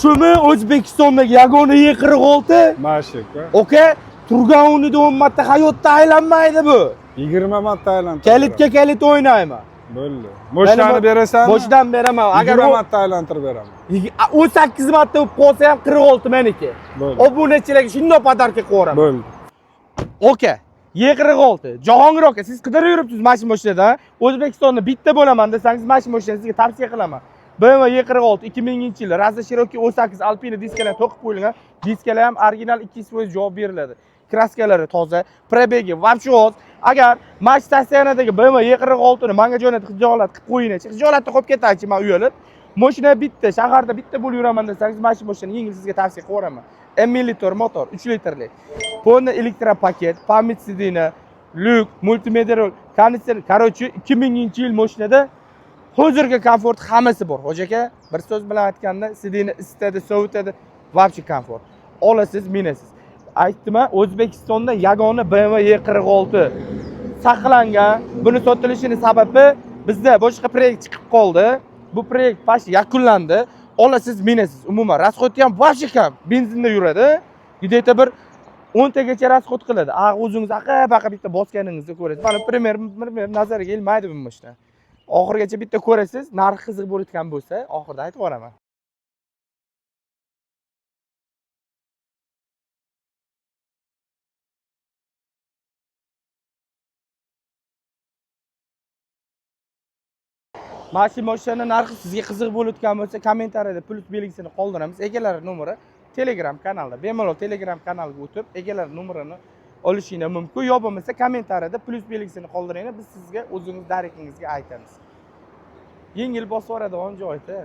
Shumi O'zbekistondagi yagona E46? Mashik. Oka, turgan o'rnida 10 marta hayotda aylanmaydi bu. 20 marta aylantirib. Kalitga kalit o'ynayman. Bo'ldi. Moshinani berasanmi? Boshdan beraman. Agar 20 u marta aylantirib beraman. 18 marta bo'lib qolsa ham 46 meniki. Bo'ldi. Obunachilarga shundoq podarka qilib yuboraman. Bo'ldi. Oka, E46. Jahongir aka, siz qidirib yuribsiz mana shu mashinada. O'zbekistonda bitta bo'laman desangiz, mana shu mashinani sizga tavsiya qilaman. BMW E46 2000-yil, Razda Cherokee 18 Alpina diskalar to'qib qo'yilgan. Diskalar ham original 200% javob beriladi. Kraskalari toza, probegi вообще oz. Agar mana shu stasionadagi BMW E46 ni menga jo'natib hijolat qilib qo'yingchi, hijolatda qolib ketaychi men uyalib. Mashina bitta, shaharda bitta bo'lib yuraman desangiz, mana shu mashinani yengil sizga tavsiya qilib yuboraman. M54 motor, 3 litrli. Полный электропакет, память сиденья, люк, multimedia rul, konditsioner. Короче, 2000-yil mashinada hozirgi komfort hammasi bor. Hoji aka, bir so'z bilan aytganda, сиденье isitadi, sovutadi, вообще komfort. Olasiz, minasiz. Aytdim-a, O'zbekistonda yagona BMW E46 saqlangan. Buni sotilishini sababi bizda boshqa proyekt chiqib qoldi. Bu proyekt почти yakunlandi. Olasiz, minasiz. Umuman расходi ham вообще kam. Benzinda yuradi. Где-то bir 10 tagacha расход qiladi. A o'zingiz aqa baqa bitta bosganingizni ko'rasiz. Mana primer nazariga ilmaydi bu mashina. Oxirigacha bitta ko'rasiz, narxi qiziq bo'layotgan bo'lsa, oxirida aytib yuboraman. Mana shu mashinani narxi sizga qiziq bo'layotgan bo'lsa, kommentariyada plyus belgisini qoldiramiz. Egalari nomeri Telegram kanalida. Bemalol Telegram kanaliga o'tib, egalari nomerini olishingiz mumkin. Yo bo'lmasa kommentariyada plyus belgisini qoldiringlar, biz sizga o'zingiz dariqingizga aytamiz. Yengil bosib yuboradigan joyda.